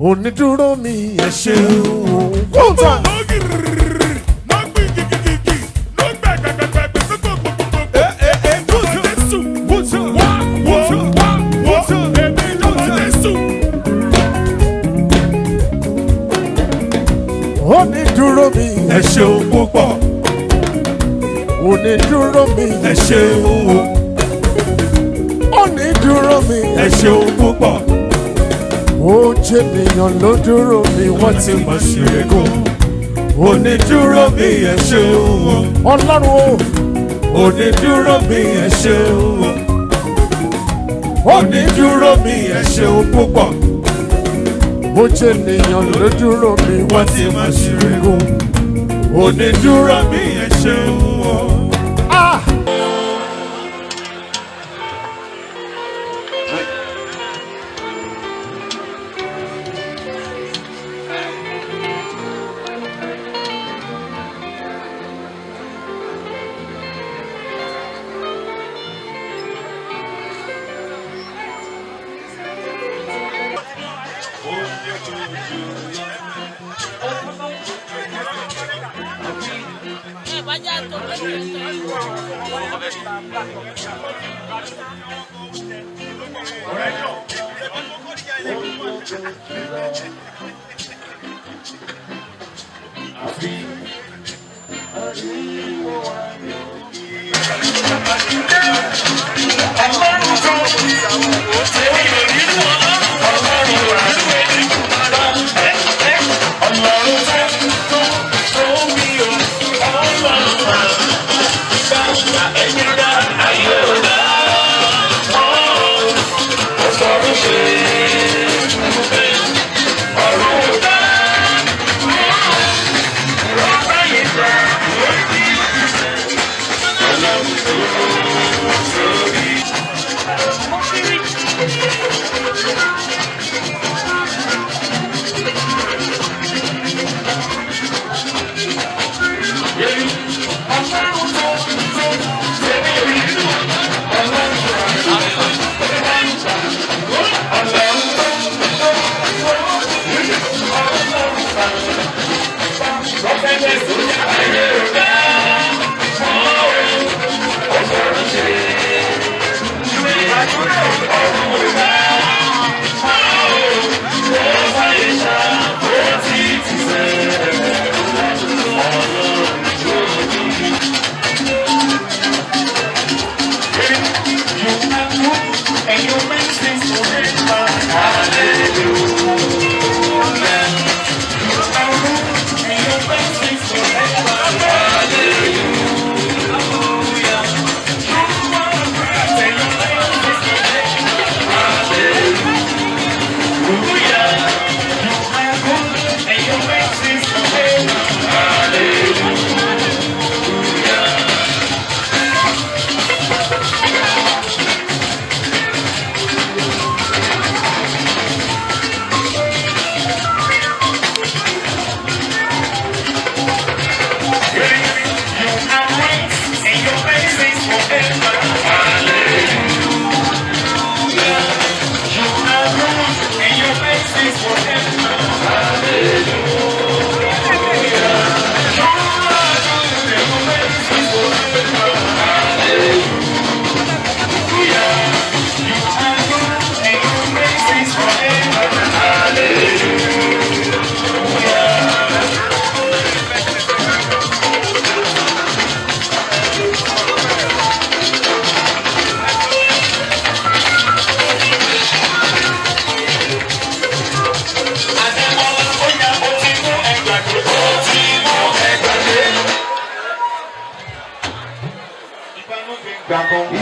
Onídúró mi ẹ ṣeun. One time. Onídúró mi Ẹ ṣeun púpọ̀, onídúró mi ẹ ṣeun o, onídúró mi. Ẹ ṣeun púpọ̀, Ó jẹ́ ènìyàn ló dúró mi wọ́n wọ́n ti ti mọ̀ ṣìrègùn. Onídúró mi ẹ ṣeun o, Ọlọ́run o. Onídúró mi ẹ ṣeun o, onídúró mi ẹ ṣeun púpọ̀, Ó jẹ́ ènìyàn ló dúró mi wọ́n wọ́n ti mọ̀ ṣìrègùn. Onídúró mi ẹ ṣeun o. Ah!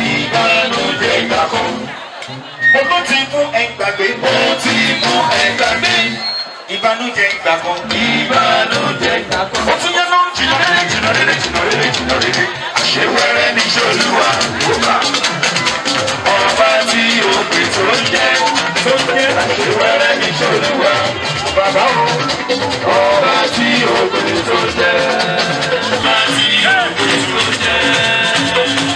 Ìbànújẹ́ ìgbà kan. Ó ti mú ẹgbàgbé. Ó ti mú ẹgbàgbé. Ìbànújẹ́ ìgbà kan. Ìbànújẹ́ ìgbà kan. Ó tún yẹn náà jìnnà rere jìnnà rere jìnnà rere jìnnà rere. Àṣewẹ́rẹ́ ní Ṣolúwa ló bá. Ọba tí òpè tó ń jẹ́ tó ń jẹ́ àṣewẹ́rẹ́ ní Ṣolúwa. Bàbá o, ọba tí òpè tó ń jẹ́. Ọba tí òpè tó ń jẹ́.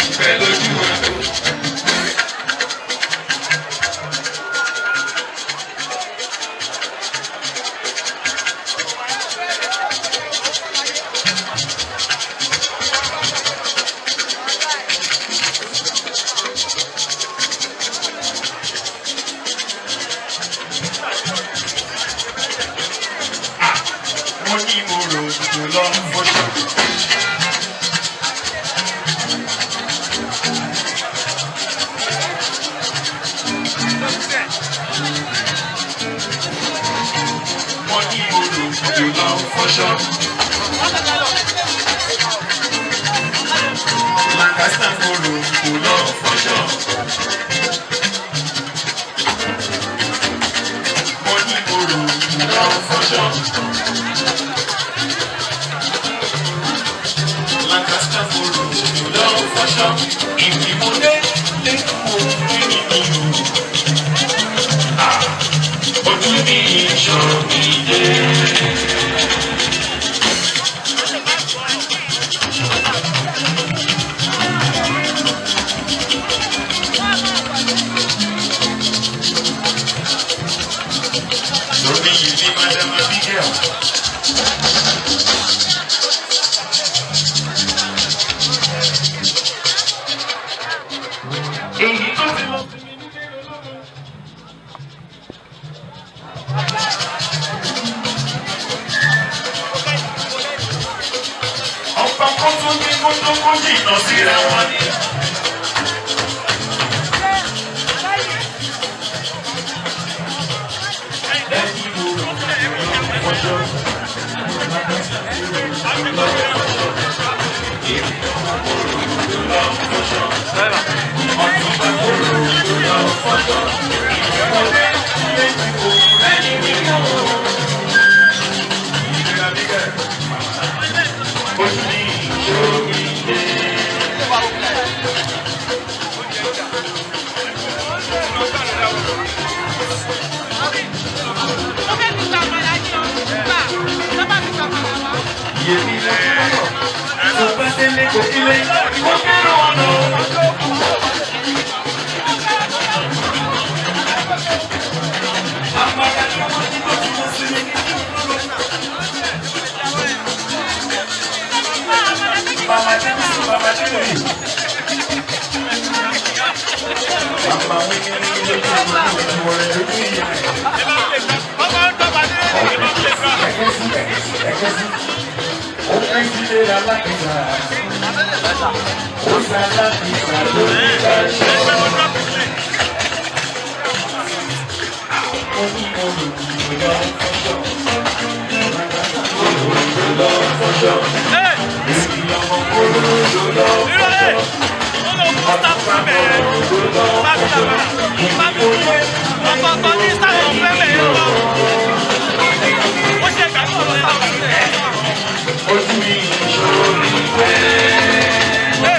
Ìfẹ́ lójú ẹ̀. Mo ní mo rò jù lọ fọṣọ. Mo ní mo rò jù lọ fọṣọ. Lancaster mo rò jù lọ fọṣọ. Mo ní mo rò jù lọ fọṣọ. Lancaster mo rò jù lọ fọṣọ. Ìdìbò dé dé mo rí nínú. Ojú mi ìṣòro mi dé. Lórí yìí ní Madam Abigail. Èyí tó ti lọ sí mi nílé lọ́wọ́. Ọ̀pọ̀ kó tún ní kó tó kó jìnnà síra wọn ni. Lẹ́yìn mo rò ọjọ́. Ojú ni ìṣòro mi dé. Ó fẹ́ fi gba àmàlà ní ọ gbà tó bá fi gba àmàlà wá. Yèmí lẹ́yìn tó bá délé kò kílé, kò kéré ọ̀nà. Àmàlà ni wọ́n ti tó ti mú sí mi. Màmá Jẹ́mi màmá Jẹ́mi. Màmá mi ní ilé ìwé ìwé lójú ìyá ẹ̀. Ẹ̀kẹ́sí ẹ̀kẹ́sí ẹ̀kẹ́sí. Ó fẹ́ sílé alákìísà. Ó sá alákìísà lórí ìdáṣọ. Ó ní olùdíje lọ fọ́ṣọ́. Olùdíje lọ fọ́ṣọ́. Èmi ọmọ olódò lọ fọ́ṣọ́. Ojú mi ìṣòro ní pẹ́.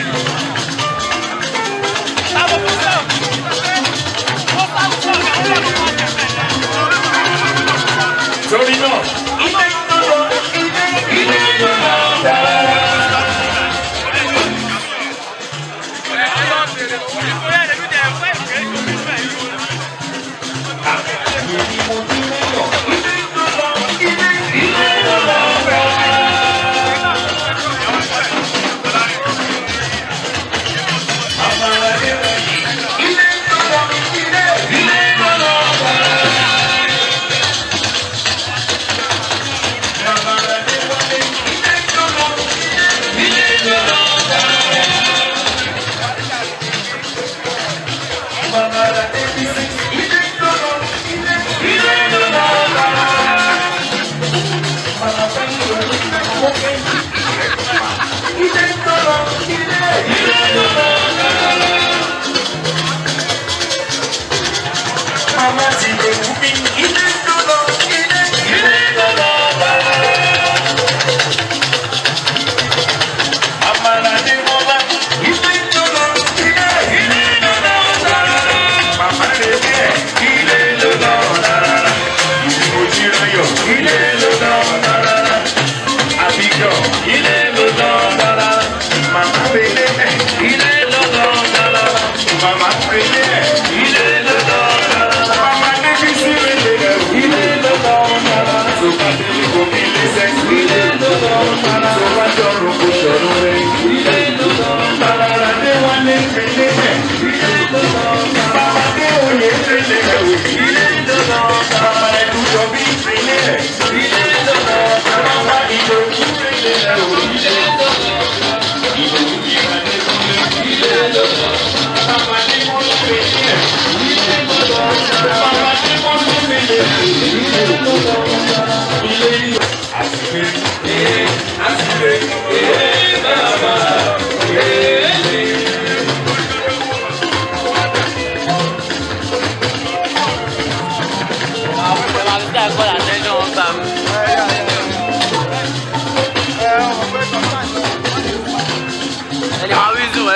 Torí náà, ilé ń lọ, ilé ń lọ dára.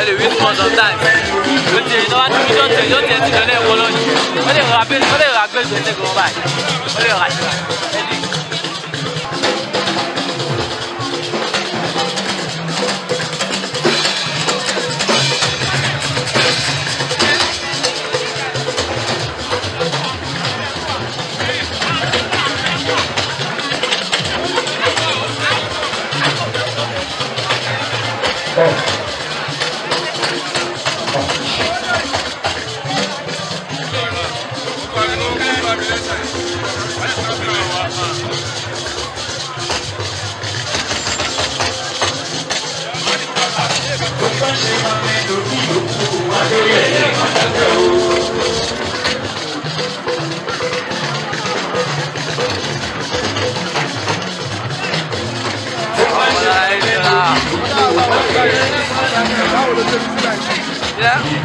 Ẹ lè rí small sometimes. Ó ti ẹ̀ tọ́wá ti tó tẹ̀ yóò tiẹ̀ ti lọ lẹ́wọ́ lọ́nìí. Ó lè ra gbé ó lè ra gbé gbèsè gan báyìí. Ó lè ra ṣe ẹni. Yeah.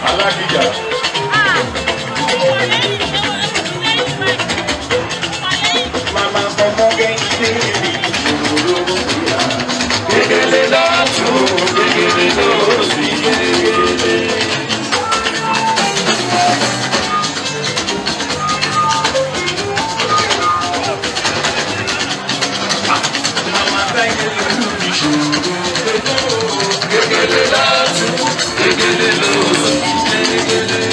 Alákìjà. Màmá ọmọ gẹ́gẹ́ bí ìṣòro ìyá. Gègèlè lọ́tún, gègèlè lósì, gègèlè. Màmá táyé lójú ìṣòro. Gègèlè lọ́tún, gègèlè lósì, gègèlè.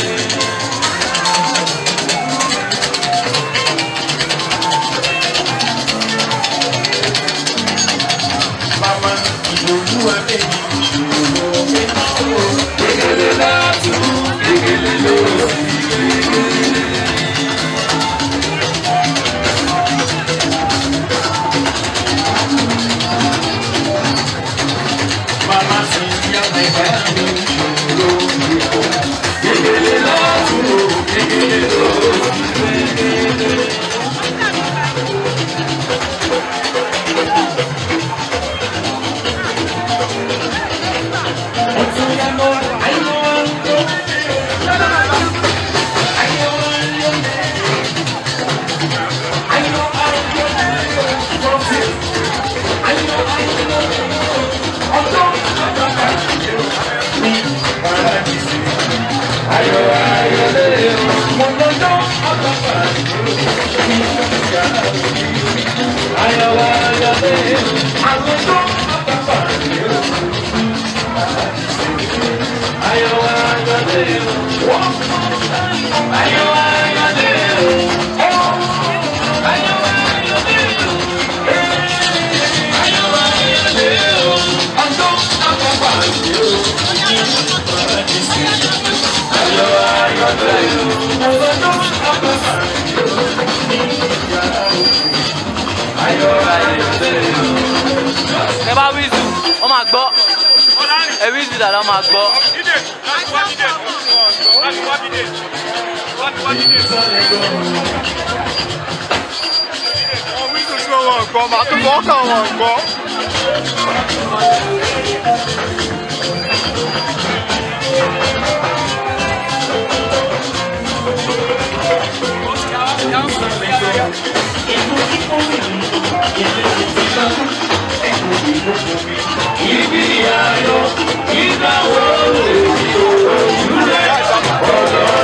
Mama ìlòlú adé ìṣòro. Gègèlè lọ́tún, gègèlè lósì, gègèlè. Mama sì ń yá ẹgbẹ́ mi ìṣòro. Gègèlè lọ́tún, gègèlè lósì, gègèlè. Ayọ̀ ayọ̀. Ẹ bá wíìzù, wọ́n máa gbọ́. Ẹ wíìzù dáadáa, wọ́n máa gbọ́.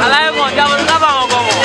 Aláìmọ̀ jábọ̀ sábà wọn kọ̀ mọ̀.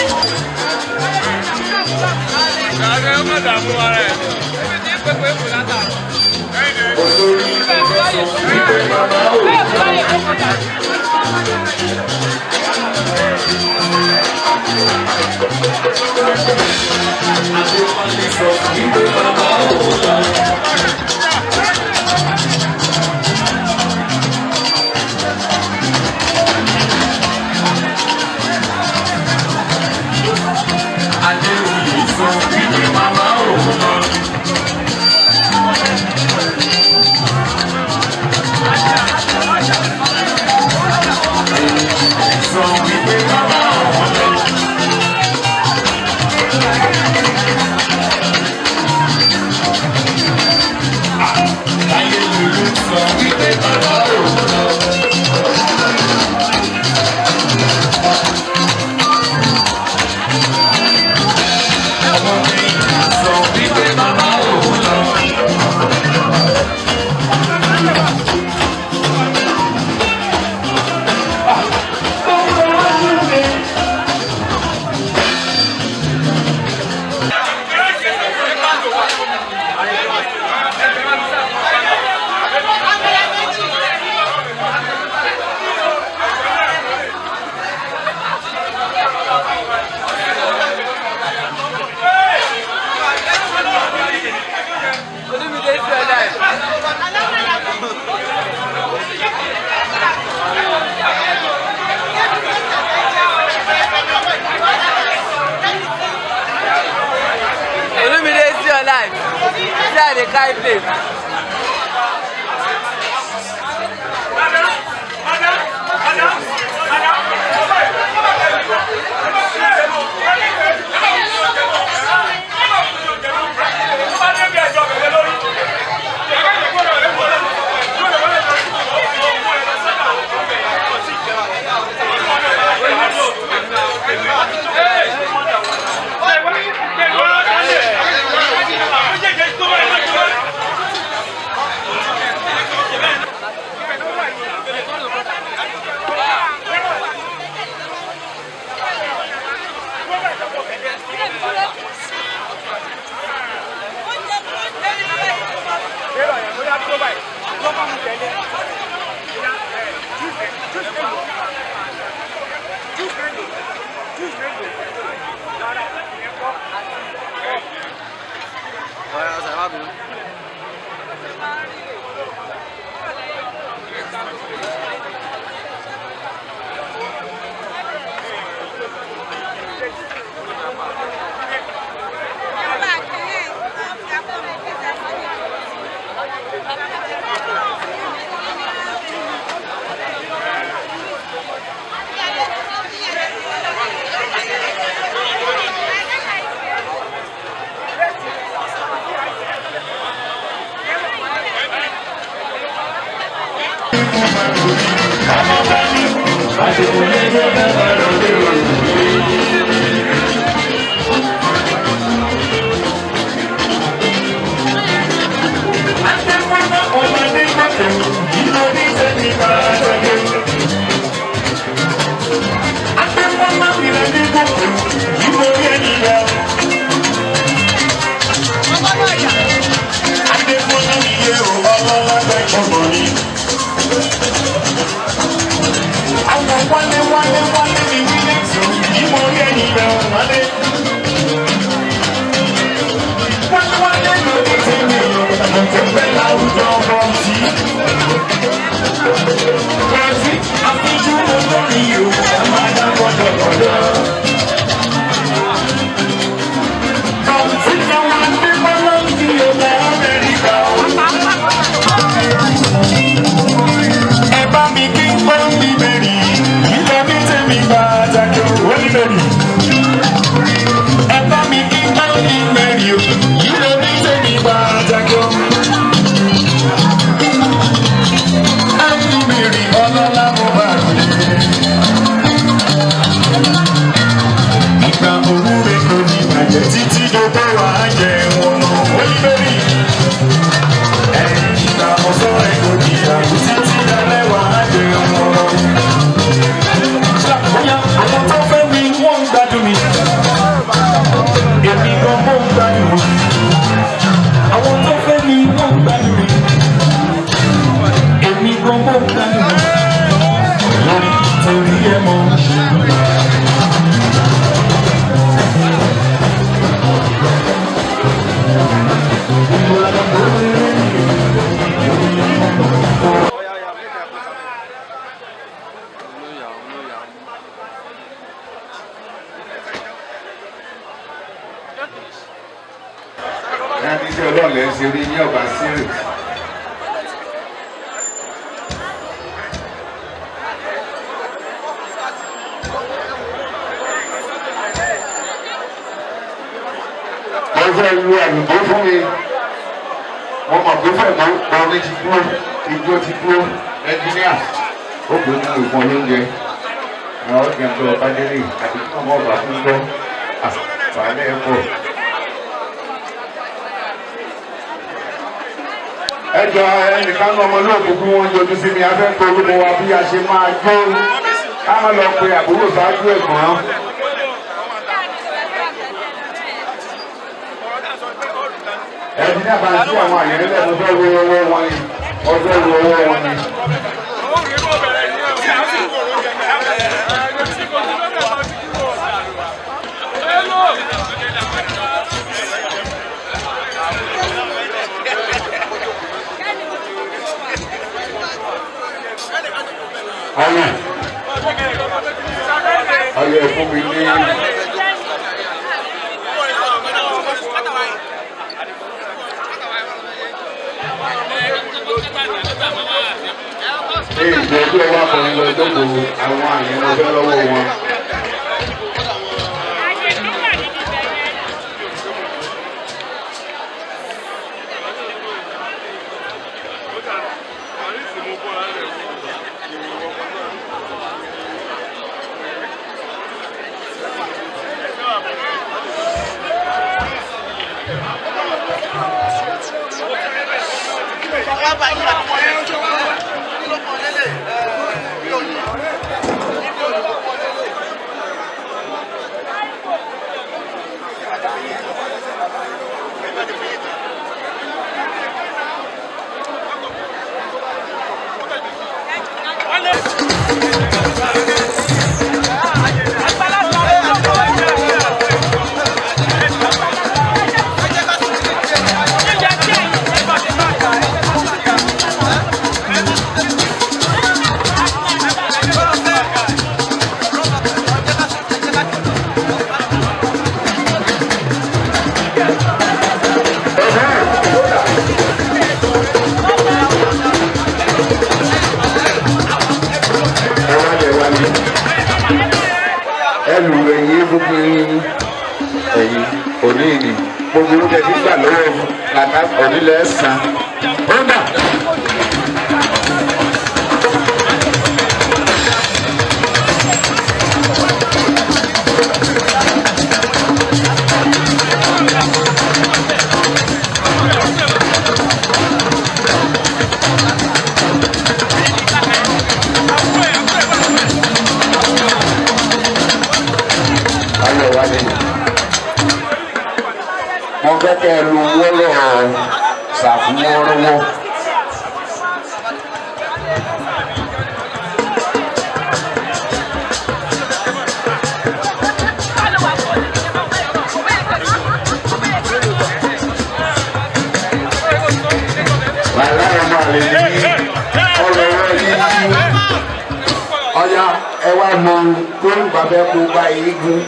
Olúmídé sí ọ̀dà ẹ̀. Olúmídé sí ọ̀dà ẹ̀. Sí àdé káì plate. Wale, wale, wale. Ẹni tí Ọlọ́run lè ṣe rí ní ọ̀bà sírì. Mo fẹ́ lu àlùkò fún mi. Mo mọ̀ pé fẹ́ mọ́ orin ti dúró, ijó ti dúró, ẹnjíníà. Ó pè é nínú ìfún olóúnjẹ. Àwọn ọ̀gbìn tó ọba délé àti kí ọmọ ọba fún gbọ́. Wàhálà ẹ̀ pọ̀. Ẹjọ ẹnìkan ní ọmọ olóògùn bí wọ́n yọjú sí mi, afẹ́ pé orúkọ wa bí a ṣe máa jó ká má lọ pe àbúrò ṣáájú ẹ̀gbọ́n. Ẹbí náà bá ń sí àwọn àyẹ̀lẹ̀ mo fẹ́ wo owó wọn ni, mo fẹ́ wo owó wọn ni. Ọyẹ ọyẹ fún mi ní. Ní ìgbẹ́ tó wà kọrin lọ jókòó àwọn àyẹ̀wò fẹ́ lọ́wọ́ wọn. Ẹlù ẹ̀yìn gbogbo ẹ̀yìn òní ni gbogbo oúnjẹ tí gbà lọ́wọ́ làtà onílẹ̀ san. Ó dà. Ayọ̀ wá ní. Mo fẹ́ kẹ́ ẹ lu wọ́lọ̀ ṣàfùwọ́rọ́wọ́. Wàhálà ọmọ àlè ní ọlọ́wọ́ yíyí. Ọya ẹ wá mọ tó ń bàbá kó bá eégún.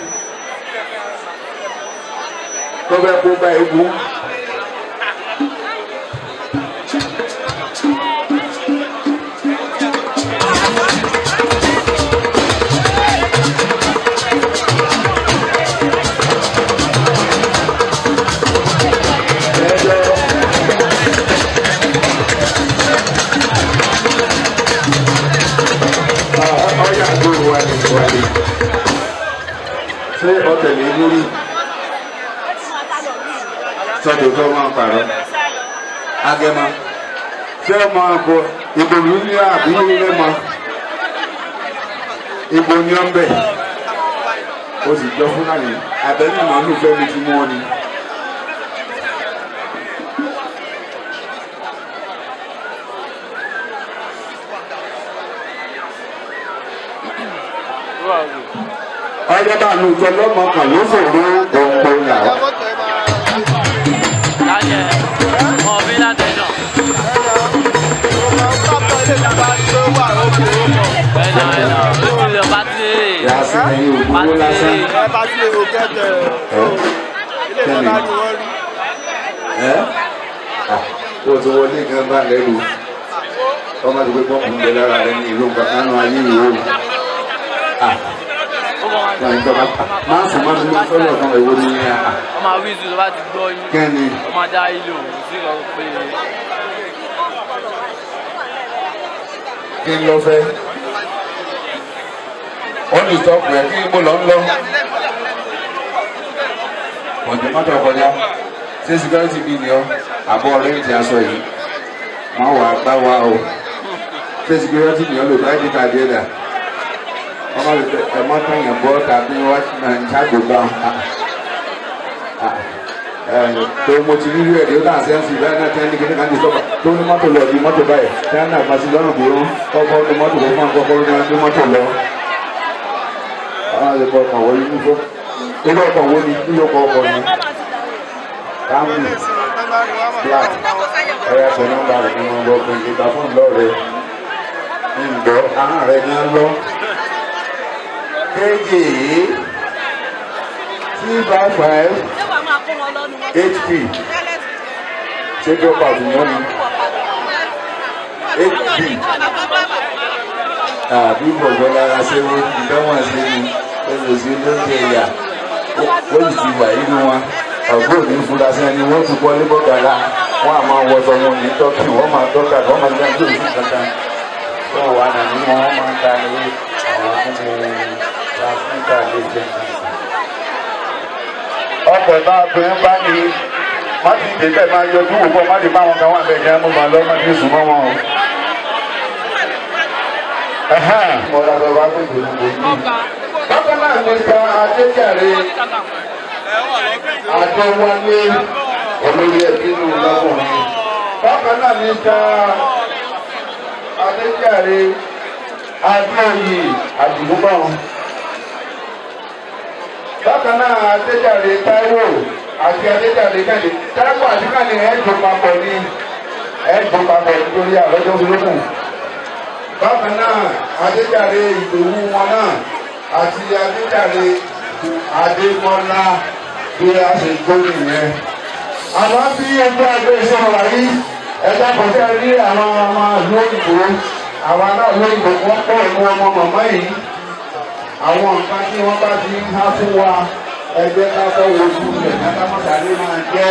Tó bẹ́ kó bá eégún. Ọya àgbo wálé wálé. Ṣé ọ̀tẹ̀lẹ̀ lórí? Sọ́dọ̀ tó máa ń pààrọ̀. Agẹmọ. Ṣé ọmọ àgbo ìbòlú ní àbí lẹ́mọ? Ibo ni ó ń bẹ̀? O sì jọ Fúlàní. Àbẹ́ni màálù fẹ́mi ti mú ọ ni. Ọjọ́ bá lu ìjọ lọ́mọ kan ló fòrò òǹkó yà ó. Lájẹ ọ̀bí látẹ̀jọ́. Ẹ̀nà ẹ̀nà ó ti lọ pátí. Yàá sí ẹyin ògbówó lásán. Ẹ tẹ́lẹ̀. Ẹ Ó ti wọlé gan bá lẹ́rù. Ọmọ ti pé pọ́ǹpù ń bẹ lára rẹ ní ìlú nǹkan kánú ayé yìí o. Máa sùn máa ń sọ̀rọ̀ kan èwo ni Wọ́n máa wí ìzù tó bá ti gbọ́ yín. Kẹ́ni. Wọ́n máa dá ilé òun sí ìrọ̀ pé Kí n lọ fẹ́. Wọ́n lè sọ pé kí mo lọ ń lọ. Ọ̀jọ̀ mọ́tò kọjá. Ṣé security bí ni ọ́? Àbọ̀ rẹ́ǹtì aṣọ yìí. Má wà á gbá wa o. Ṣé security ni ọ́ lò bá ID card yẹn dà? Wọ́n má lè fẹ́ ẹ mọ́tò yẹn bọ́ tàbí wọ́n máa ń ṣàgbọ́gbà. Tó mo ti rí rẹ̀ yóò dáhùn sẹ́ńsì báyìí náà tẹ́lẹ̀ kíní kan ti sọ́kà tó ní mọ́tò lọ di mọ́tò báyìí tẹ́lẹ̀ náà gbàsí lọ́rùn pé ó kọ́kọ́ ní mọ́tò kó fún akọ́kọ́ ní wọ́n gbé mọ́tò lọ. Àwọn àlejò ọkọ̀ wọlé ní fún ilé ọkọ̀ wo ni ilé ọkọ̀ ọkọ̀ ni Camry black ẹ̀yà pẹ̀ nọ́mbà rẹ̀ ni wọ́n gbọ́ pé ìgbà fún lọ́ọ̀rẹ́ ń gbọ́ ahọ́n rẹ̀ ní lọ. KJ 355 HP ṣé drop out ni wọ́n ní HB àbí bọ̀bọ̀ lára ṣé wọ́n ìdánwò ṣe ni olùsí lóúnjẹ ìyà ó sì ti wà nínú wọn ọ̀gbọ́n òní fura sí ẹni wọ́n ti bọ́ lébọ̀gàrà wọ́n á máa wọṣọ wọn ní tọ́kì wọ́n máa tọ́ka wọ́n máa gbé òsì kankan wọ́n wà nà ní wọn wọ́n máa ń ta ní àwọn fún mi transmitter lè jẹ nǹkan. Ọkọ̀ bá a pè ń bá ní má ti dé bẹ́ẹ̀ máa yọjú wò bọ́ má ti bá wọn kan wà bẹ́ẹ̀ jẹ́ mo máa lọ má ti sùn mọ́ wọn o. Mo ra bàbá pé kò ní kò ní. Bákan náà ní ká Adéjàre Adéwálé olórí ẹbí nù lọ́kùnrin. Bákan náà ní ká Adéjàre Adéoyè Àdìgúnbọ̀n. Bákan náà Adéjàre Táíwò àti Adéjàre Kẹ́hìndé. Táíwò àti Kẹ́hìndé ẹ̀ẹ́dùn papọ̀ ní ẹ̀ẹ́dùn papọ̀ nítorí àlọ́jọ́ olókùn. Bákan náà Adéjàre Ìdòwú wọn náà àti Adéjàre Adémọ́lá bí a ṣe gbó nìyẹn. Àwọn bí ẹgbẹ́ àgbẹ̀ iṣẹ́ wà yí ẹ̀dá kò tẹ́ rí àwọn ọmọ ìlú òyìnbó àwọn aráàlú òyìnbó wọ́n pọ̀ ní ọmọ màmá yìí. Àwọn nǹkan tí wọ́n bá ti ń há fún wa ẹgbẹ́ ká fọ́ ojú rẹ̀ ká má sáré máa jẹ́.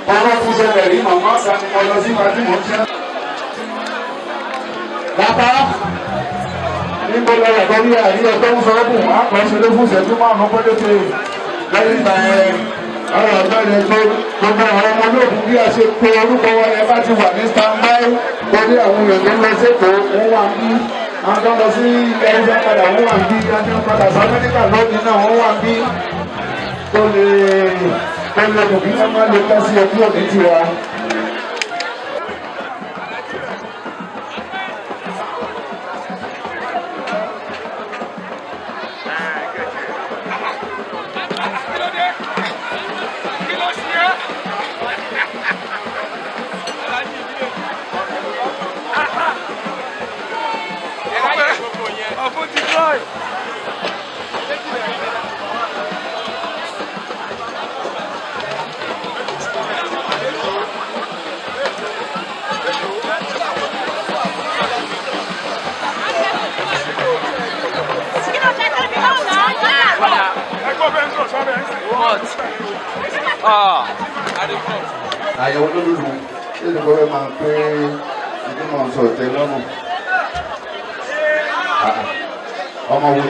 Bọ́lá ti ṣẹlẹ̀ rí màmá sani mo lọ sí pàtí mò ń ṣe. Bàbá níbo lọ yàtọ̀ bí àríyá tó ń sọ ọ́ bùn á kàn ṣeré fún ìṣẹ́jú márùn-ún péréte lẹ́yìn ìgbà yẹn ọ̀rọ̀ ọ̀gbẹ́ yẹn tó gbogbo àwọn ọmọ olóògùn bí a ṣe pe orúkọ wa yẹn bá ti wà ní standby torí àwọn èèyàn tó ń lọ sẹ́kọ̀ọ́ wọ́n wà ń bí àwọn tó ń lọ sí ilẹ̀ ẹ̀fẹ́ padà wọ́n wà ń bí àwọn tó ń padà sí Amẹ́ríkà lónìí náà wọ́n wà ń bí tó lè tó lè mú kí wọ́n má lè tọ́ sí ẹbí òní tiwa. What? Ah. Àyẹ̀wò lólùlù ṣé ní kò fẹ́ máa pé ìdí mọ̀ ń sọ tẹ lọ́rùn. Ọmọ wo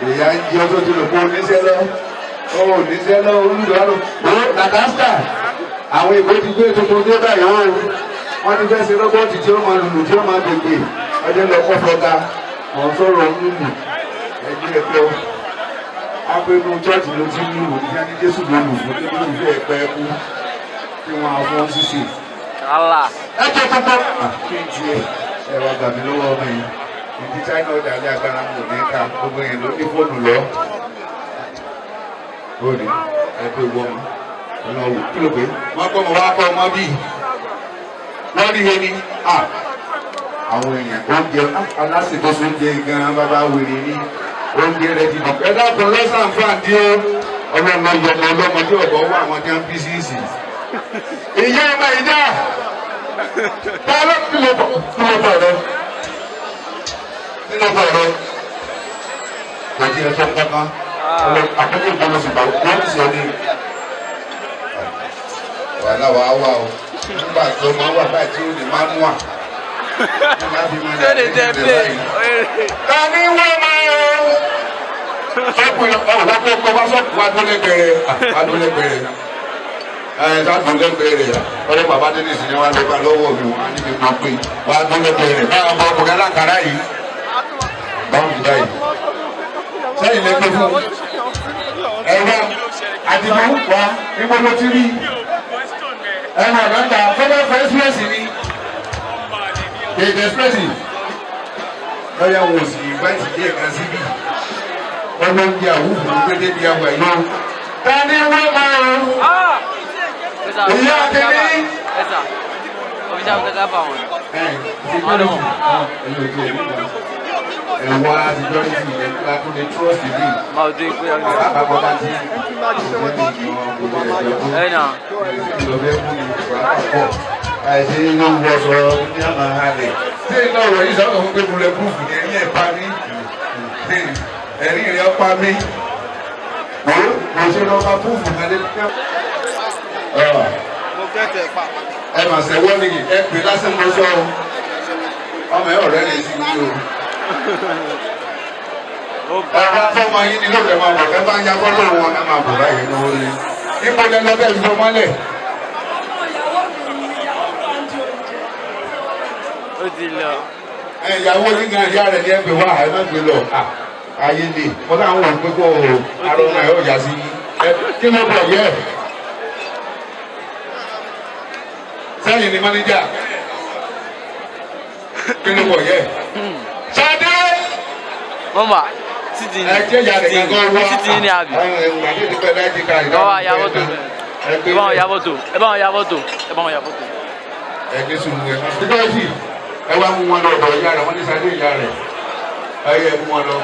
ni ìyá ń jẹ́ ọjọ́ tó lè kó oníṣẹ́ lọ ó oníṣẹ́ lọ olùdó àrùn. Ó Nàdásítà àwọn ìbò ti gbé tuntun dé báyìí ó wọ́n ti fẹ́ ṣe rọ́bọ́ọ̀tì tí ó máa lùlù tí ó máa gbègbè ọjọ́ lọ kọ́ fọ́gá mọ̀ ń sọ̀rọ̀ lùlù ẹgbẹ́ ẹ̀kọ́ abẹnú chọ́ọ̀chì ló ti ń lùlù ní ẹni Jésù ló lù fún nínú ìfẹ́ ẹ̀pẹ́ ẹ̀kú tí wọ́n á fún ṣíṣe. Allah. Ẹ jẹ́ kókó. Kí n tiẹ̀ ẹ wá gbà mí lọ́wọ́ ọmọ yìí ìdí China ọjà ilé agbára mi ò ní ká gbogbo yẹn ló ní fóònù lọ. Ó ní ẹ pé wọ́n mi ọ̀nà òwò kí ló pé wọ́n kọ́ ọmọ wa kọ́ ọmọ bíi wọ́n rí ẹni àwọn èèyàn oúnjẹ alásèkóso oúnjẹ gan-an bàbá wèrè ní oúnjẹ rẹ ti dùn. Ẹ dákun lọ́sàn-án fàdí ó ọlọ́run yọmọ ọlọ́mọ tí ọ̀bọ̀ wà àwọn tí wọ́n bí síìsì Ìyá ọmọ ìdá ta ló kí ló bọ̀ kí ló bọ̀ rẹ kí ló bọ̀ rẹ kò tí ẹ sọ kankan àkókò ìgbọ́dọ̀ sì bá wọ́n ti sọ ní. Wàhálà wàá wà o nígbà tó máa wà báyìí tí ó ní manua. Tí ó lè jẹ play. Ta ni wọ́n máa ń sọ́kùn ọ̀wọ́ pé kọ́ bá sọ́kùn wá tó lẹ́gbẹ̀rẹ̀ wá tó lẹ́gbẹ̀rẹ̀ ẹ̀ sá tó lẹ́gbẹ̀rẹ̀ ọlọ́ bàbá Dennis ni wọ́n lọ bá lọ́wọ́ mi wọ́n á ní kí n máa pè wá tó lẹ́gbẹ̀rẹ̀ báwọn ọmọ ọkùnrin alákàrá yìí báwọn ti báyìí sẹ́yìn lẹ́gbẹ̀ fún ẹ̀rọ àdìmú wa níbo ló ti rí ẹ̀rọ ọ̀dọ́ta fẹ́lẹ́ fẹ́ express ni èdè express lọ́yà wò sí báyìí díẹ̀ kan síbí ọlọ́njẹ àwùjọ gbẹdẹ bí awà yìí. Tani wọ́n máa ń Ìyá kìíní. Ẹ̀sà. Official photographer wọn. Ẹ̀wà security ẹ̀ka tó lè trust mi. Máa dé pé ọ̀rẹ́. Bàbá bàbá tí Ẹ nà. ìlọ́fẹ́ mú mi pàápàá àìsí inú wọṣọ ní àmà halẹ̀. Ṣé iná ọ̀rọ̀ yìí sọ̀rọ̀ fún pé mo lẹ púrúfù ní ẹ̀rí ẹ̀ pa mí? Ẹ̀rí rẹ̀ pa mí. Wò ó kò ṣe lọ pa púrúfù kan lé. Ẹ mà sẹ́wọ́ ni ẹ pè lásán mo sọ o. Ọmọ ẹ ọ̀rẹ́ rẹ̀ sí mi o. Ọba fọmọ yín ni lóòrè máa bọ̀ ẹ bá ń ya fọ́tò wọn ẹ máa bọ̀ báyìí lọ́wọ́ ni. Ibo lẹ lọ bẹ́ẹ̀ fi fọmọ lẹ̀. Ó ti lọ. Ẹ ìyàwó onígan ìyá rẹ̀ ní ẹgbẹ́ wa ẹ má gbé lọ ayé lè wọ́n táwọn ò pé kó o arọ náà yóò yà sí ẹ kí ló bọ̀ yẹ. Sẹ́yìn ni mánéjà kí ló bọ̀ yẹ. Ṣadé Mọ́mà títí ní ẹ jẹ́ ìyá rẹ̀ gangan wá. títí ní àbí. Ẹ Ẹ bá wa ya fọ́tò. Ẹ bá wọn ya fọ́tò. Ẹ bá wọn ya fọ́tò. Ẹ bá wọn ya fọ́tò. Ẹ ní sùúrù ẹ má sùn. Security ẹ wá mú wọn lọ ọ̀dọ̀ ìyá rẹ̀ wọ́n ní Ṣadé ìyá rẹ̀ ẹ yẹ mú wọn lọ.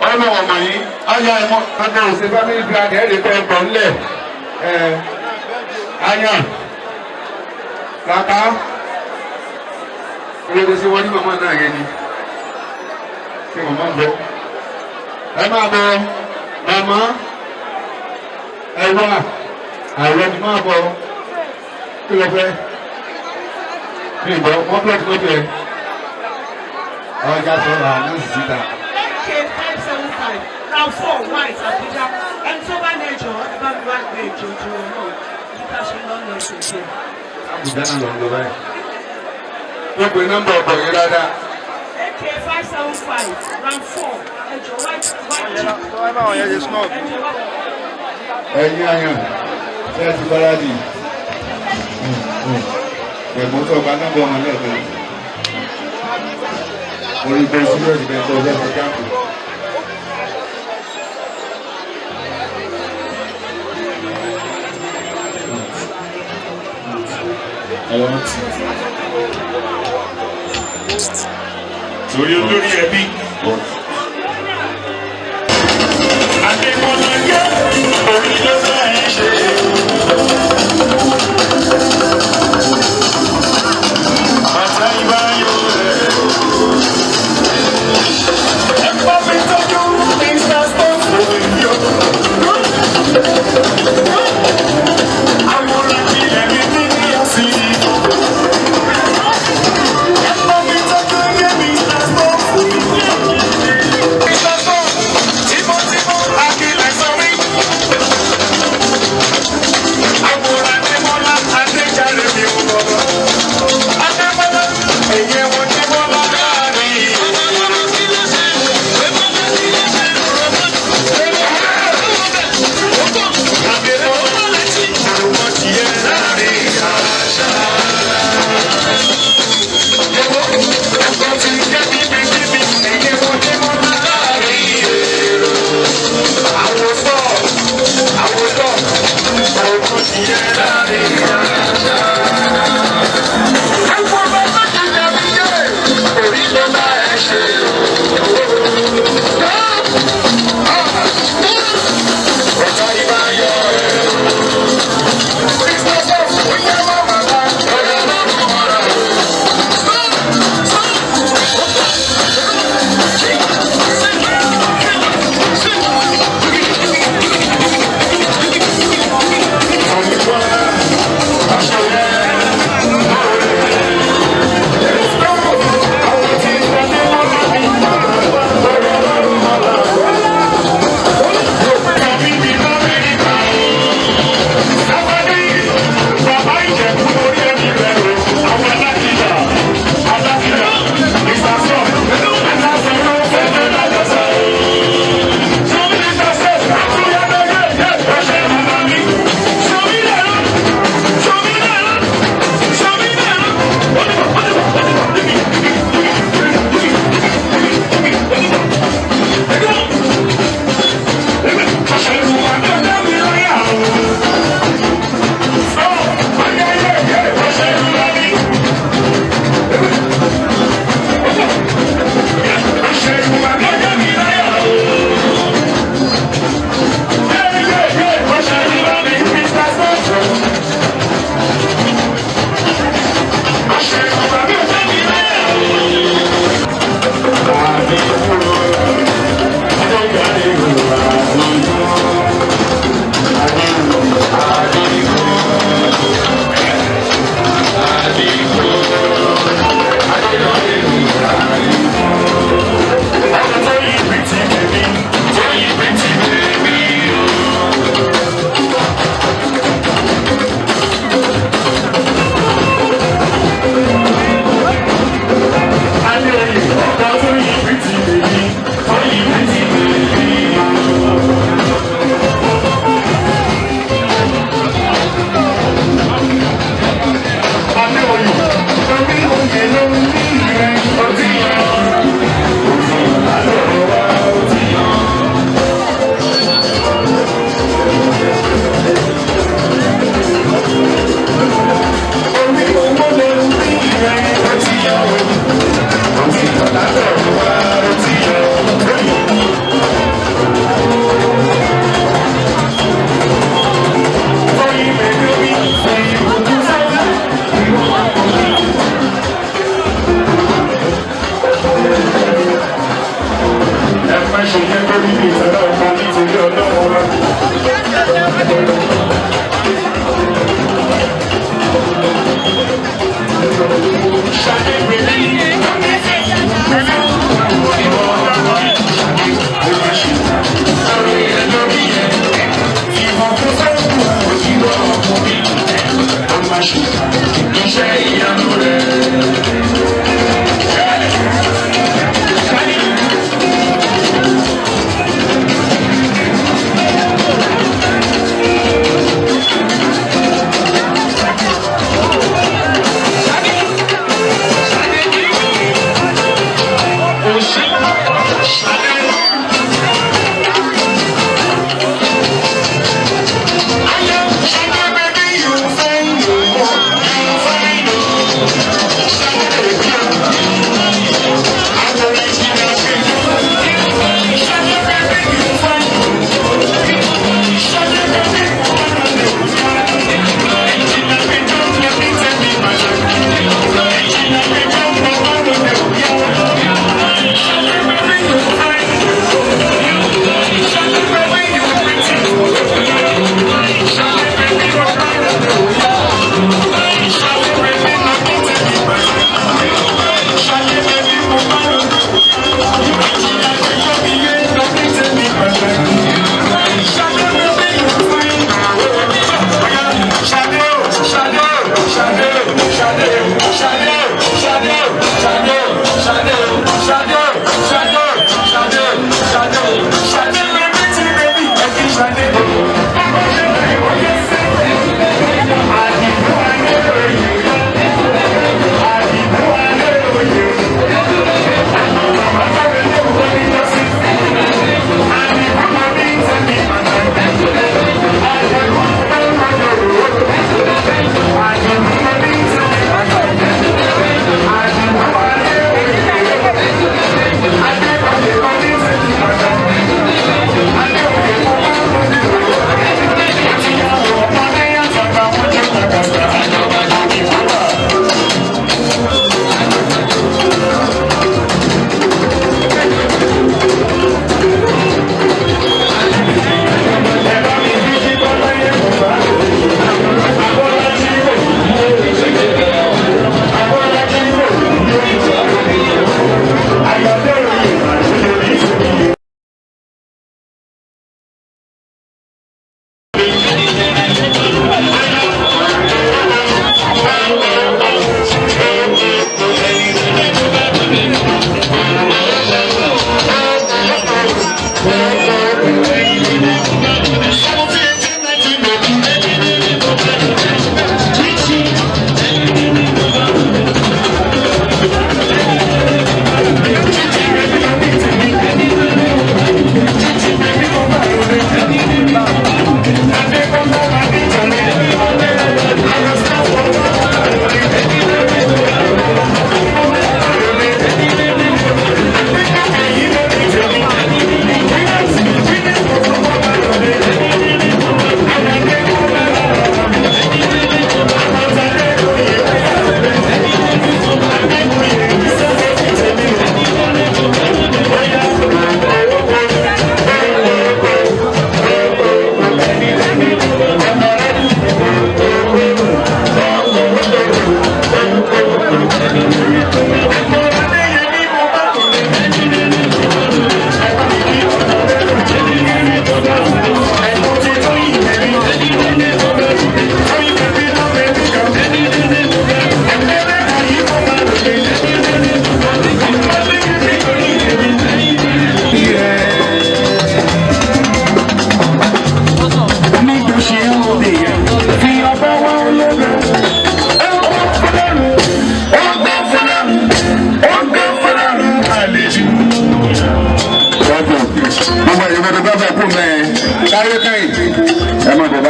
Ọlọ́ ọmọ yìí ọyá ẹ mọ ọdún òsè family plan ẹ lè fẹ́ gbọ̀n lẹ̀ ẹ ayan kàkà ìrètí sí wọn ní màmá náà yẹn ni kí màmá bọ ẹ máa bọ màmá ẹ wá ààrẹ ni máa bọ kí ló fẹ́ kí n bọ wọn plọ̀tì ló fẹ́ ọjà sọ̀rọ̀ àná síta. AK 575, round 4, white, Abuja. Ẹni tó bá ní ẹjọ́, ẹ bá mi wá gbé ẹjọ́ ojú wọn náà. Nípa ṣe lọ́nà ẹ̀sẹ̀ díẹ̀. Àbùdá náà lọ ń lọ báyìí. Wọ́n pe nọ́mbà ọkọ̀ yẹn dáadáa. AK 575, round 4, ẹjọ́ white, white jeep. Ẹjọ́ white. Ẹ̀yin àyàn ṣé ẹ ti gbáradì? Ẹ̀gbọ́n tó ọba nọ́mbà ọmọ lẹ́ẹ̀kan. Orí bẹ́ẹ̀ sílẹ̀ bẹ́ẹ̀ tó ọjọ́ ti dáàbò. Torí olórí ẹbí. Adémọ́lá yẹ orí ló fẹ́ ṣe. Bàtà ìbáyọ̀ rẹ̀. Ẹ bá mi tọ́jú Mr. Stone yó. Àwòrán ilẹ̀ mi ní ní ọ̀sìn. Ẹ bá mi tọ́jú yé Mr. Stone. Mr. Stone, tímọ́tímọ́ Akílẹ̀ sọ mí. Àwòrán Adémọ́lá Adéjàre mi ò bọ̀. Adémọ́lá ẹ̀yẹ wọn Adémọ́lá láàrin. Adémọ́lá.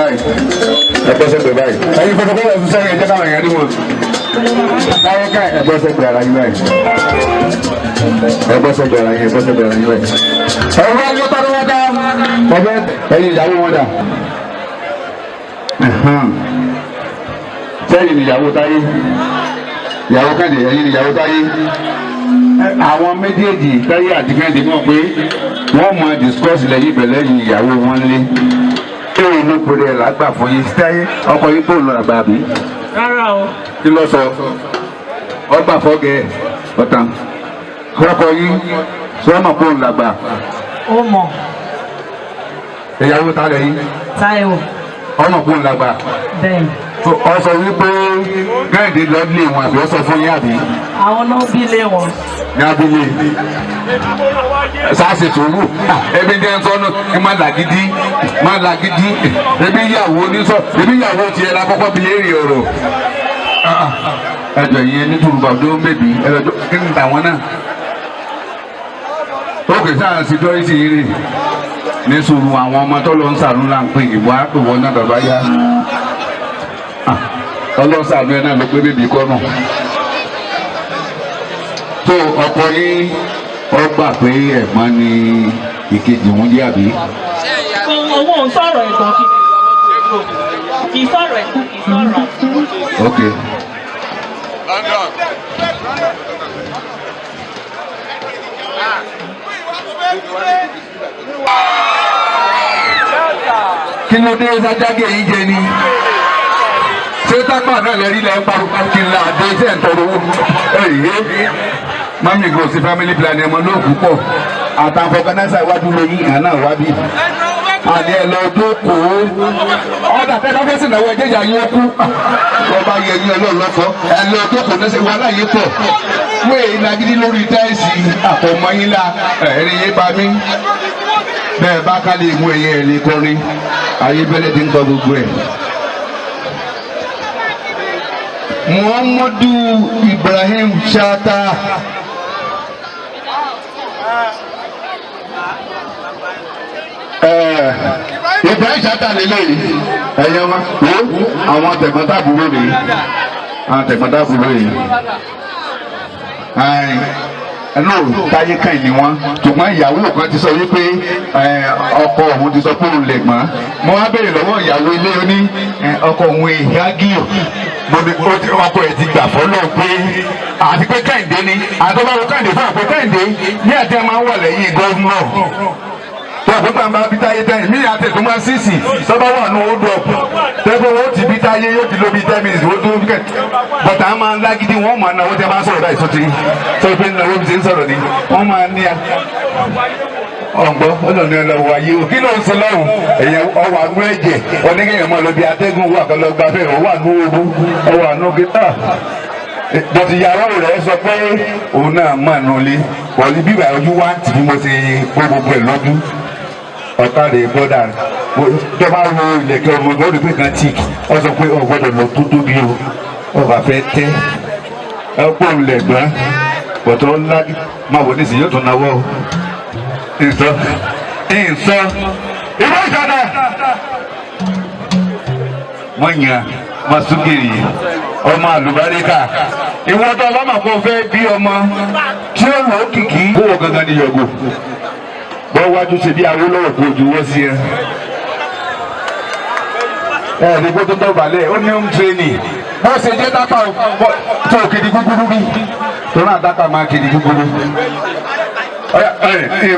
báyìí. Ẹ bọ́ sẹ́gbẹ̀ẹ́ báyìí. Ẹ̀yin fọkànbalẹ̀ fún sẹ́yìn ẹ̀jẹ̀ káwọn èèyàn rí wọn. Táyé ká ẹ bọ́ sẹ́gbẹ̀ẹ́ ara yín báyìí. Ẹ bọ́ sẹ́gbẹ̀ẹ́ ara yín, ẹ bọ́ sẹ́gbẹ̀ẹ́ ara yín báyìí. Ẹ̀rọ ayé pátápátá. Ọbẹ̀ ẹ̀yin ìyàwó wọn dà. Sẹ́yìn ìyàwó Táyé. Ìyàwó Kẹ́hìndé, ẹ̀yin ìyàwó Táyé. Àwọn méjèèjì Táyé àti Kẹ́hìndé mọ̀ pé wọ́n mọ discuss lẹ́yìn pẹ̀lẹ́ yìí ìyàwó wọn lé. Kéwòn ló pèrè ẹ̀ lágbà fún yín. Táyé ọkọ yín kò lọ àgbà bí? Rárá o. Kí ló sọ? Ọgbà fọ́gẹ̀ ọ̀tàn. Ọkọ yín sọ́mọ̀ kò ń làgbà. Ó mọ̀. Ìyàwó ta lẹ́yìn? Táíwò. Ọmọ kò ń làgbà. Bẹ́ẹ̀ni. Ọ sọ wípé Kẹ́hìndé lọ lé wọn àbí ọ sọ fún yín àbí? Àwọn náà bí lé wọn. Ní abúlé sáàsì tó wù ebi ní ẹnsọ nù ẹ má làgídí má làgídí ebi ìyàwó onísọ ebi ìyàwó tiẹ̀ la kọ́kọ́ bi léèrè ọ̀rọ̀ ẹjọ yìí ní túrúbà ọdún mẹbi ẹlọjọ kí ni tàwọn náà ókè sáà security yìí rè ní sùúrù àwọn ọmọ tó lọ ń sàánú là ń pè ìwà pè wọn náà bàbá yá ọlọ́sàánú ẹ náà ló pé bèbí kọ́ náà tó ọkọ yín ọ gbà pé ẹ̀gbọ́n ni ìkejì òun jẹ́ àbí. Owó ń sọ̀rọ̀ ẹ̀gbọ́n kì í sọ̀rọ̀ ẹ̀kú kì í sọ̀rọ̀ àti. Ok. Kí ló dé sájágé yìí jẹ ni? Ṣé tápà náà lè rí lẹ́ ń parọ́ kí n là dé iṣẹ́ ń tọrọ owó? Ẹ̀yẹ́ mami kò sí family plan ẹmọ ló púpọ̀ àtàwọn fọgànáṣà iwájú lóyún àná wá bí. Àní ẹ lọ jókòó ọ̀dà tẹ́lá fẹ́ sìn náwó ẹjẹ́ ìyá yín ó kú. Ọba yẹ yín ọlọ́run lọ́fọ́ ẹ lọ jókòó lẹ́sẹ̀ wàhálà yín pọ̀. Wéè lagídí lórí táìsì àpọ̀mọ́ yín la ẹ̀rín yín pa mí. Bẹ́ẹ̀ bá kálí ìmú ẹ̀yẹ ẹ̀ lè kọrin ayé bẹ́lẹ̀ ti ń kọ gbogbo ẹ̀. Muhammadu Ibrahim Chata. Ibrahim Chata lélẹ́yìí ẹ̀yẹ wa wo àwọn tẹ̀gbọ́ntàbúrò rèé àwọn tẹ̀gbọ́ntàbúrò rèé ẹnu táyé kàn ní wọn ṣùgbọ́n ìyàwó kan ti sọ wípé ọkọ òun ti sọ pé òun lè gbọ́n mo wá béèrè lọ́wọ́ ìyàwó ilé oní ọkọ òun ìyágíò mo ní ọkọ ẹ̀ ti gbà fọ́lọ́ pé àti pé Kẹ́hìndé ni àtọ́báwo Kẹ́hìndé fún àpò Kẹ́hìndé ní àti ẹ̀ máa ń wà lẹ́yìn gọ́vnọ̀ tọ́pọ̀ bá bí táyé tẹ́yìn mí àti ètò máa sísì tọ́ba wà ní hold up tẹ́gbọ́n wọ́n ti bí táyé yóò ti ló bí 10 minutes wọ́n tó kẹ̀ bọ̀tà á máa ń lágídí wọ́n máa náwó tẹ́ máa ń sọ̀rọ̀ báyìí sọ́tì tó fi ń náwó bí ti ń sọ̀rọ̀ ni wọ́n máa ní a ọ̀gbọ́n ọlọ́ni ọlọ́wọ́ ayé o kí ló ń sọ lọ́hùn èèyàn ọwọ́ àánú ẹ̀jẹ̀ oníkẹ́yìn máa lọ bí atẹ́gùn wà kọ́ lọ gbafẹ́ ọwọ́ àánú ooru ọwọ́ àánú gíta bọ̀tì ìyàwó rẹ̀ sọ pé òun náà máa nù lé wọ̀lú bíbà ojú wá ń tì bí mo ṣe kó gbogbo ẹ̀ lọ́dún ọ̀tá rẹ̀ bọ́dà tọ́ba wo ìlẹ̀kẹ̀ ọmọ ọgbọ́n òdìpé kan tíì ọ sọ pé ọ gbọ́dọ̀ lọ tó tóbi o ọba fẹ́ tẹ́ ẹ pọ̀ lẹ̀gbọ́n bọ̀tọ̀ ńlá máa wọ nísìnyí yóò tún náwó o nsọ nsọ ìwé ìsọdá wọ́n yàn masugiri ọmọ àlùbáríkà ìwọ tó ọba máa kó fẹ́ bí ọmọ tí ó wọ kìkì kó wọ gangan ní yọgò bọ́ wájú ṣe bí Awólọ́wọ̀ kó ojú wọ́ sí ẹ. Ẹ ní kó tó dọ̀bálẹ̀ ó ní home training bó ṣe jẹ́ tápà tó kiri gúgúrú bí tó náà tápà máa kiri gúgúrú.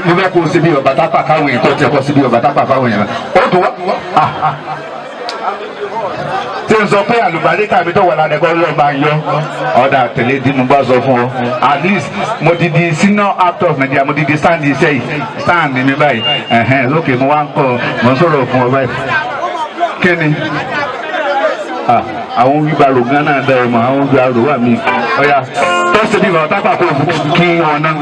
Mo fẹ́ kó o ṣe bí ọba tápà káwọn èèyàn tó tẹ kó ṣe bí ọba tápà fáwọn èèyàn. Ó tó wá tí n sọ pé àlùbáríkà mi tó wà lára ẹ̀kọ́ lọ́ọ́ máa yọ ọ̀dà tẹ̀lé tí mo bá sọ fún ọ at least mo ti di senior actor of Nigeria mo ti di stand iṣẹ́ yìí stand mi báyìí ẹ̀hẹ́n lókè mo wá ń kọ́ mo ń sọ̀rọ̀ fún ọ báyìí kí ni àwọn wíbarò gan náà dá ọmọ àwọn wíbarò wà mí ọ̀yà tó ṣe bí bàbá tápà kó kí wọn náà.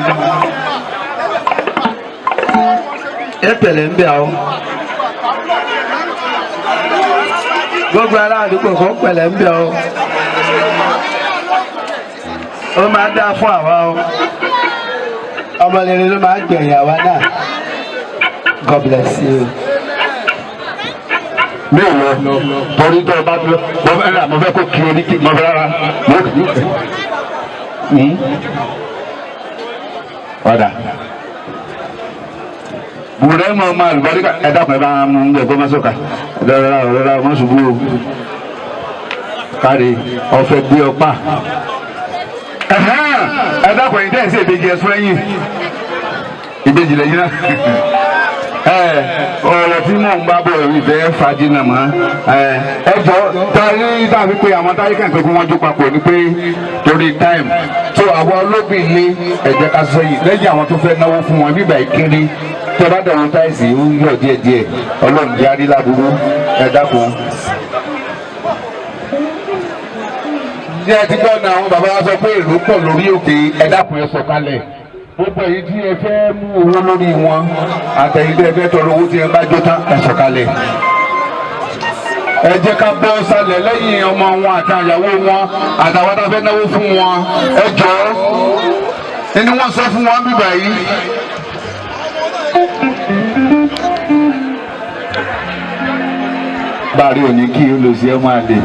Ẹ pẹ̀lẹ́ ń bẹ̀ ọ́ gbogbo ará àdúgbò kó pẹ̀lẹ́ ń bẹ̀ ọ́ ó máa dá fún àwa o ọmọ rere ló máa gbẹ̀yìn àwa náà. God bless you. Mi ò lọ torí tó o bá lọ mo fẹ́ rà mo fẹ́ kó kí orí kí mo fẹ́ rárá mo kì í. Ọ̀dà bùrẹ́ mọ̀ ọmọ àlùbáríkà ẹ dákun ẹ bá mú un bẹ̀ kó má sọ̀ka rárá rárá má ṣubú o kárí ọ̀fẹ́ gbé ọpá ẹ dákun ẹ̀yin tẹ́ ẹ̀ sí ìbejì ẹ̀sùn ẹ̀yìn ìbejì lẹ́yìn náà ọ̀rọ̀ tí mò ń bá bọ̀ ìfẹ́ fàájìnà mọ́ ẹ jọ táyé tàbí pé àwọn táyé kàn pé kí wọ́n jó papọ̀ ni pé torí táìmù tó àwọn olóbìn ní ẹ jẹ́ ká sọ yìí lẹ́yìn àwọn tó fẹ́ náwó fún wọn bíbà ìkíni tó bá dọ̀rọ̀ táìsì ń yọ̀ díẹ̀díẹ̀ ọlọ́run jẹ́ àrí láburú ẹ dákun. Ní ẹ ti gbọ́ ní àwọn bàbá wa sọ pé èrò pọ̀ lórí òkè ẹ dákun ẹ sọ̀kalẹ̀ gbogbo èyí tí ẹ fẹ́ mú owó lórí wọn àtẹ̀yìn tí ẹ fẹ́ tọrọ owó tí ẹ bá jó tán ẹ sọ̀kalẹ̀. Ẹ jẹ́ ká bọ́ sálẹ̀ lẹ́yìn ọmọ wọn àti àyàwó wọn àtàwọn tá a fẹ́ náwó fún wọn ẹ jọ̀ọ́ ẹni wọ́n sọ fún wọn bíbà yìí. Báàrí òní kí olùsí ẹ máa lè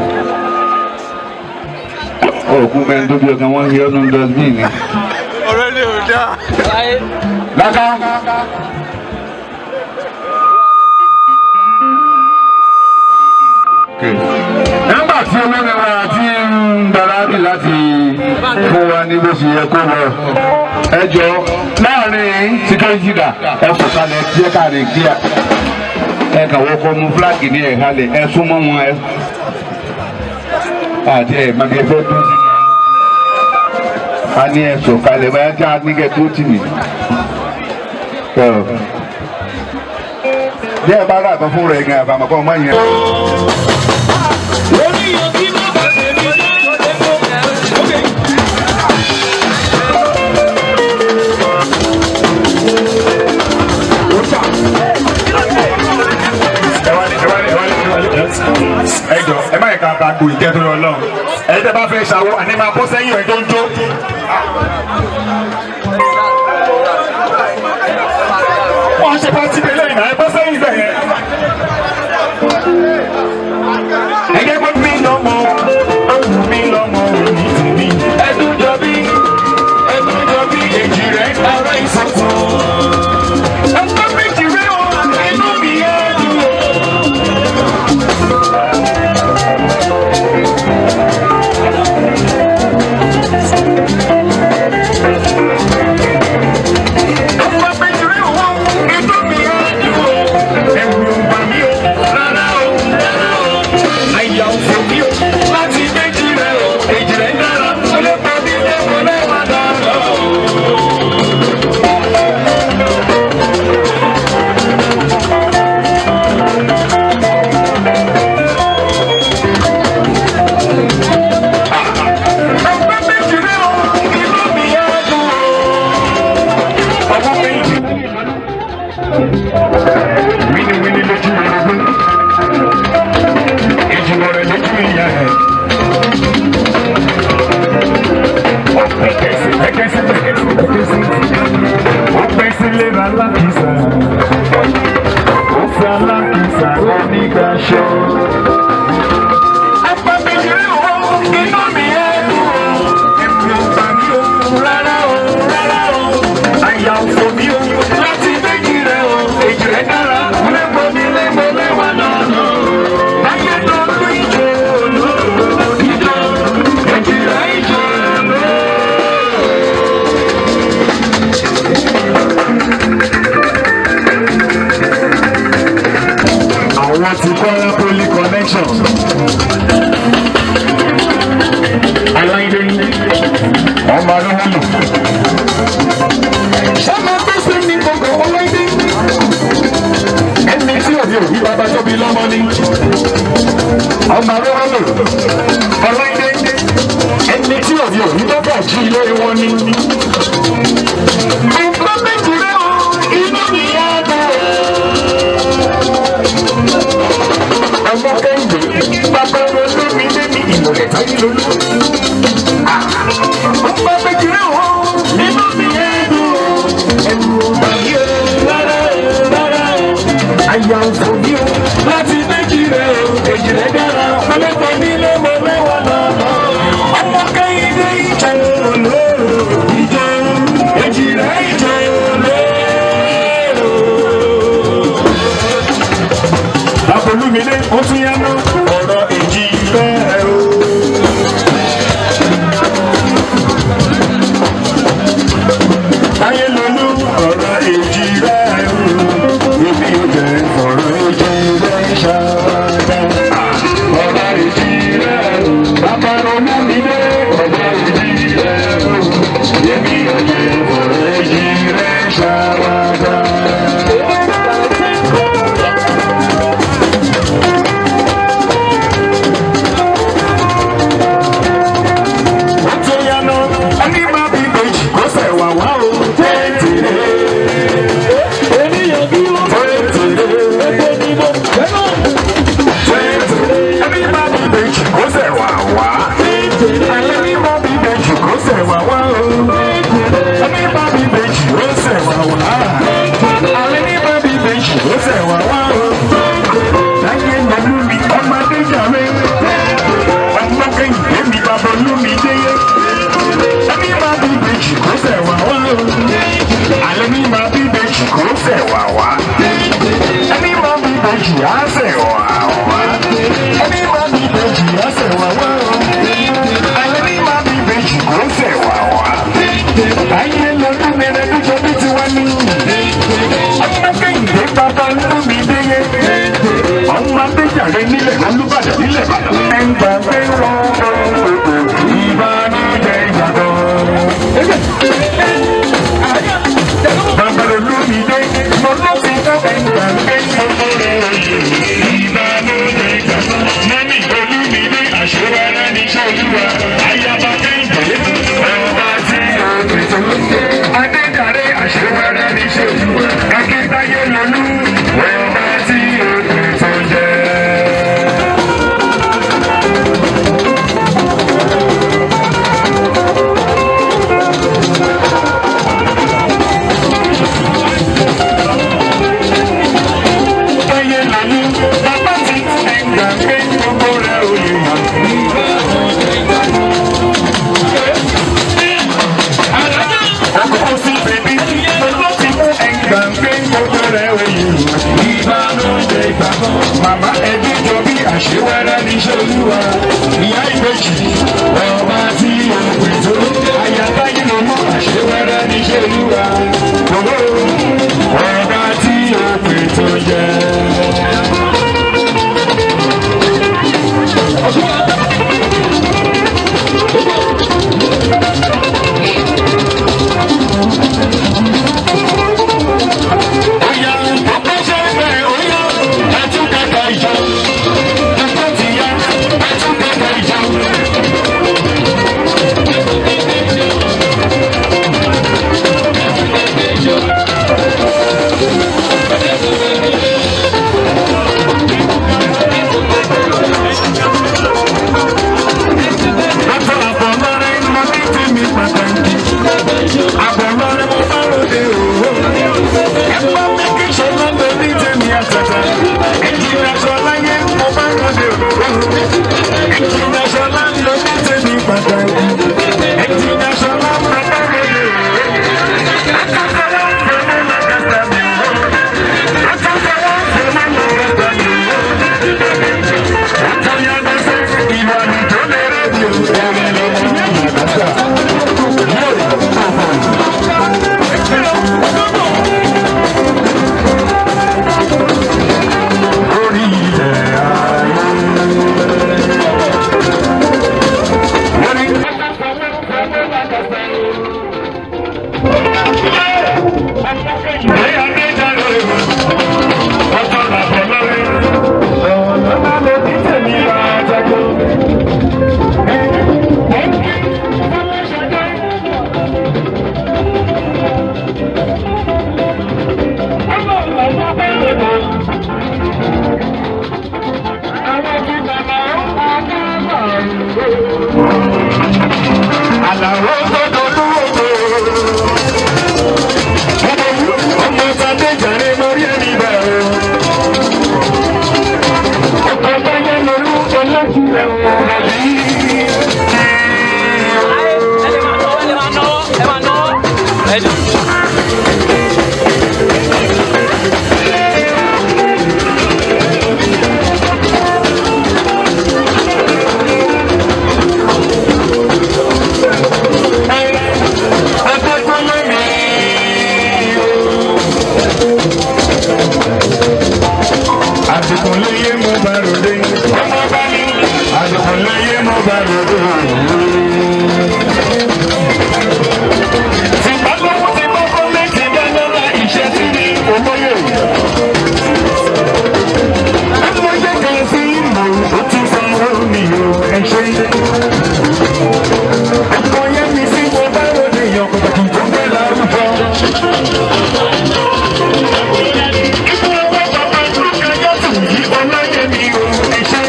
òkú mẹ́rin tó bí ọkàn wọ́n fi ọ́nà dustbin ni. Ọ̀rẹ́ ni ò dáa. Láká. Nígbà tí olórin wa ti ń gbáradì láti fún wa ní bó ṣe yẹ kó lọ. Ẹ jọ láàrin security dà ẹ kò kalẹ̀ díẹ̀ káàrin kíá. Ẹ kàn wọ́n kọ́ mú fúláàgì ní ẹ̀ka lẹ̀ ẹ súnmọ́ wọn ẹ. Àti ẹ̀ màgẹ́ fẹ́ dún sí i. A ní ẹ sọ̀kalẹ̀ báyà tí a ní kẹ́ tó tì mí. Bí ẹ bá rà àbọ̀ fún rẹ̀ gan àbàmọ̀kọ́ ọmọ yẹn. Ẹ jọ ẹ má yẹ ká ba gbòòyì jẹ́ torí Ọlọ́run ẹ tẹ́ bá fẹ́ ṣàwọ àní máa bọ́ sẹ́yìn ẹ̀ tó ń jó. Wọ́n ṣe pátí bẹ́lẹ̀ ìnáwó ẹ bọ́ sẹ́yìn bẹ́ẹ̀ yẹn. Ẹ jẹ́ kó mi lọ́mọ, ó wù mí lọ́mọ òní tèmi. Ẹdún jọ bí, ẹdún jọ bí èjì rẹ̀ ara ìsọ̀tún. Ẹgbẹ́ méjì rẹ̀ o, inú mi á dùn o. Wíníwíní lójú orogún, ìjùmọ̀ rẹ̀ lójú ìyá ẹ̀. Ọ̀pẹ kẹsì pẹ́kẹ́sì pẹ́kẹ́sì pẹ́kẹ́sì, ó pẹ́ sílé ra lákìsà, ó fẹ́ alákìsà onígbàṣọ. Ọ̀pẹ méjì rí o, inú mi á dùn o, èmi ò gbà mí o, rárá o, rárá o, àyà òfò mi o, láti méjì rẹ̀ o, èjì rẹ̀ dára, lẹ́gbọ̀n mi lẹ́gbọ̀n lẹ́wà lọ́nà. Láyé ló lù ìjọ lóòrò ìjọ, èjì rẹ̀ ìjọ lóòrò. Àwọn ti Kwara Poly Connection. Aláìdé ọmọ arúgbó. Ṣé tó ṣe ní gbogbo ọlọ́ìdé? Ẹni tí òbí òbí bàbá tóbi lọ́mọ ni. Ọmọ arúgbó ọlọ́ìdé. Ẹni tí òbí òbí bàbá jí ilé wọn ni. Nǹkan méjì rẹ̀ o, inú mi á dùn. Ọmọ kẹ́hìndé bàbá wọn lómi lẹ́ni ìmọ̀lẹ̀ táyé lolú. Ọmọ méjì rẹ̀ o, inú mi á dùn. Ẹ̀rù ò bà mí o, rárá o, rárá o. Àyà ò fò mí o, láti méjì rẹ̀ o. Nílẹ̀ Olúbàdàn nílẹ̀ Ìbàdàn. Ẹ̀ǹgbà pé wọ́n ìbànújẹ́ ìgbàgbọ́. Bàbá Olúmídé mo ló ti kọ́ ẹ̀ǹgbà pé gbogbo rẹ̀ òye. Ìbànújẹ́ ìgbàgbọ́. Mọ́mí Olúmídé àṣewárá níṣẹ́ olúwa. Ayaba Kẹ́hìndé ọba tí o pèsè. Adéjàre àṣewárá níṣẹ́ olúwa. Akíntayé lolú ọba tí o pèsè jẹ́. Táyé lolú bàbá ti ẹ̀ǹgbà pé gbogbo rẹ̀ òye hàn. Ọkọ̀ sí bèbí, lọ́lọ́ ti mú ẹ̀ǹgbà pé gbogbo rẹ̀ òye hàn. Ìbànújẹ́ ìgbàgbọ́, màmá ẹbí jọ bí àṣewẹ́rẹ́ níṣẹ́ olúwa. Ìyá ìbejì, ọba tí o pè tó. Aya Táyé lolú àṣewẹ́rẹ́ níṣẹ́ olúwa. Owó ọba tí o pè tó jẹ́. Oya, ọpẹ́ ṣe bẹ̀rẹ̀ oya, ẹtún kẹta ìjọ. Ẹtún ti yá, ẹtún kẹta ìjọ. Lọ́tọ̀ àbọ̀lọ́rẹ́ mo ní tèmi pàtàkì. Àbọ̀lọ́rẹ́ mo bá ròde òwò. Ẹ̀pọ̀ mi kì í ṣe lọ́dọ̀ ní tèmi àtàtà. Ẹ̀jìnà ṣọlá yẹn mo bá ròde òwò. Ẹ̀jìnà ṣọlá ló ní tèmi pàtàkì. Ẹ̀jìnà ṣọlá mo bá ròde òwò. Akọ́sọ̀wọ́ fún mi lọ́kàtà mi wò. Akọ́sọ̀wọ́ fún mi lọ́kàtà mi wò. Àtọ̀yàdẹ́sẹ̀ ìwà nìjọ́ lérè bí o. Ẹ̀rẹ̀ lọ́mọ Màdàgásà. Lórí ilẹ̀ ayé. Lórí. Àlàó tó dojú ògbó. Ọmọ Sade jàre lórí ẹni bẹ̀rù. Ọkọ̀ báyẹ̀ lolú olókùn ẹ̀wọ̀n rẹ̀ yìí. Ẹ lè máa náwó, ẹ lè máa náwó, ẹ máa náwó. Ẹ jù. Adékúnlé mi. Àdìkúnlé yé mo bá ròde. Ọmọ bá mi. Àdìkúnlé yé mo bá ròde. Tìbálòpọ̀ ti kọ́kọ́ létí dáná iṣẹ́ tí ní olóyè. Olóyè kan sí ìmọ̀ ó tún sanwó mi ò ẹ ṣe. Ọkọ yẹn mi sí mo bá ròde èèyàn pàtàkì tó gbé láwùjọ. Ikú owó bàbá Lúkà yọ̀tù yìí ọlọ́yẹ mi ò ẹ ṣe.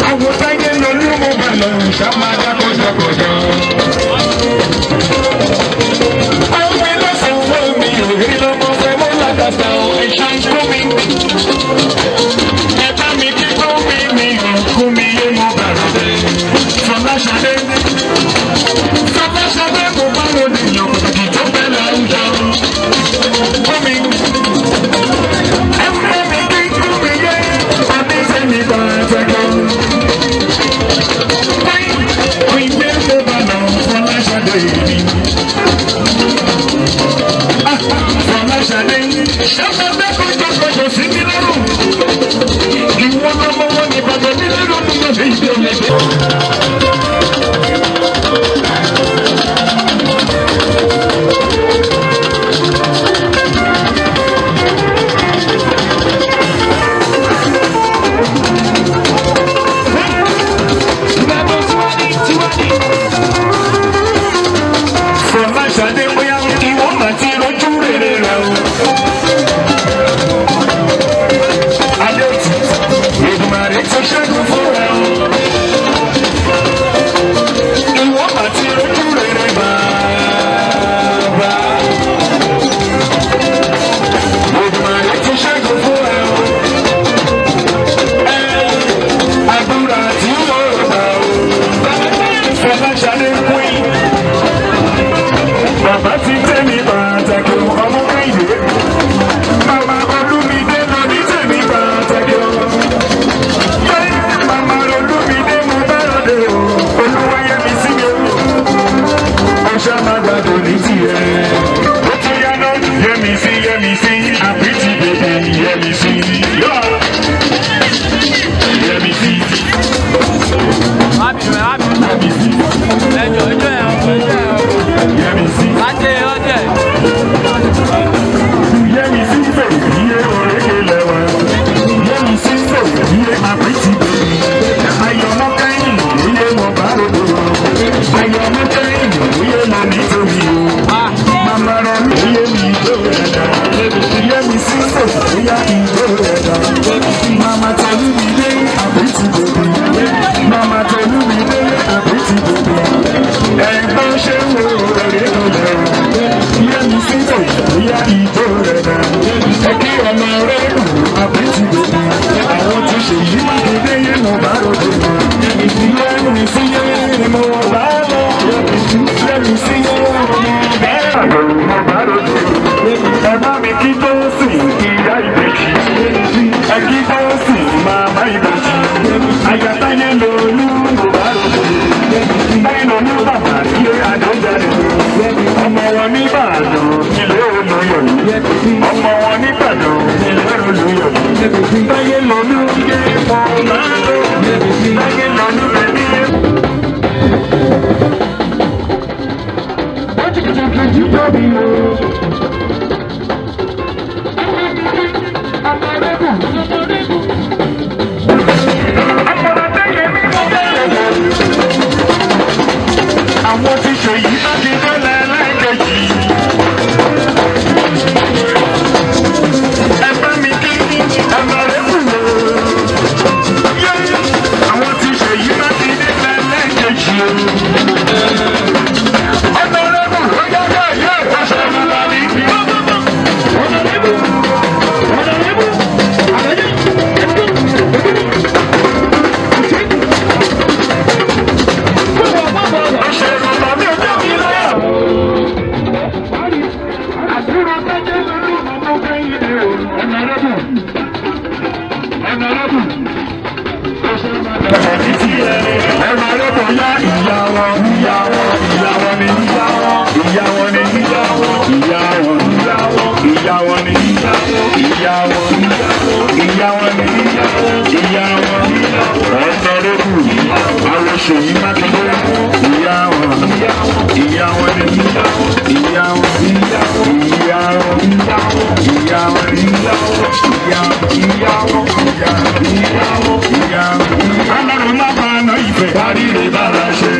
Àwọn táyé lolú mo bá lọ ṣá máa dákọ̀. Èdùmàrè ti ṣẹ́gun fún ẹ o. Ìwọ àti ojú rere bàbá. Èdùmàrè ti ṣẹ́gun fún ẹ o. Ẹ àdúrà tí ó gbà o. Fọláṣadé queen. Bàbá ti tẹ́ mi pàtàkì ọmọ Kẹ́hìndé. Màmá Olúmídé lọ ní tèmi pàtàkì o. Màmá Olúmídé mo bá ròde o. Olúwayẹmí sí mi o. Ọṣà máa gbàdọ̀ ní tiẹ̀. Ó ti yáná Yẹmi sí Yẹmi sí àbítí bèbè Yẹmi sí. Yẹmi sí. Má bínú ẹ, má bínú. Yẹmi sí. Ẹjọ́ ẹjọ́ ẹ ọkọ ẹjọ́ ẹ ọkọ. Yẹmi sí. Láti ọjọ́ ẹ. Yẹ́mi sí fèrè iye òrékè lẹ́wà. Yẹ́mi sí fèrè iye àpìtì bèbè. Ayọ̀mọ́ kẹ́yìn iye mọ̀ bá ròdò. Ayọ̀mọ́ kẹ́yìn iye mọ̀ nítorí o. Màmá rẹ̀ mi iye mi ìjó rẹ̀ dà. Yẹ́mi sí fèrè iye ìjó rẹ̀ dà. Màmá tẹ̀lú mi dé àpìtì bèbè. Màmá tẹ̀lú mi dé àpìtì bèbè. Ẹ̀gbọ́n ṣe ń wo òrèrè lọ́lẹ̀. Yẹ́mi sí fèrè iye ìjó rẹ̀ dà. Ẹ kí ọmọ rẹ̀ lù àpìtì bèbè. Àwọn tí ṣe yí Mákindé yé mo bá ròde mọ́. Yẹ́mi sí yé mo bá lọ. Yẹ́mi sí yé mo bá lọ. Mo bá ròde. Ẹ bá mi kí tó sì ìyá ìbejì. Ẹ kí tó sì màmá ìbejì. Àyàtáyé lolú mo bá ròde. Táyé lolú bàbá ilé àdójáde. Ọmọ wọn nìbàdàn ilé olóyọ̀. Ọmọ wọn nìbàdàn ilé olóyọ̀. Táyé lolú yé mo máa lọ. Táyé lolú bẹ̀bí yé. Àwọn tí ṣèyí bá ti dọ́là ẹlẹ́kẹ̀jì. Ẹ bá mi kí ọmọ rẹ̀ kù lọ. Àwọn tí ṣèyí bá ti dọ́là ẹlẹ́kẹ̀jì. Ọmọ rẹ̀ kù lọ yá yá yá ọ̀ṣẹ́ mi wá ní. Ọ̀ṣẹ́ mi wá ní ọjọ́ mi lọ́yà. Àbúrò tájẹ́ lórí ọmọ kẹ́yìn ni o. Ọ̀nàrẹ́bù. Ọ̀nàrẹ́bù. Ọ̀nàrẹ́bù yá ìyá wọn, ìyá wọn, ìyá wọn ni ìyá wọn, ìyá wọn ni ìyá wọn, ìyá wọn, ìyá wọn ni ìyá wọn, ìyá wọn ni ìyá wọn. Ọ̀nàrẹ́bù. Àwọn Ṣèyí Mákindé, ìyá wọn, ìyá wọn ni ìyá wọn, ìyá wọn, ìyá wọn, ìyá wọn, ìyá wọn, ìyá wọn, ìyá wọn, ìyá wọn. Ọlọ́run má bá ọ̀nà ìfẹ́. Parí rè bára ṣe.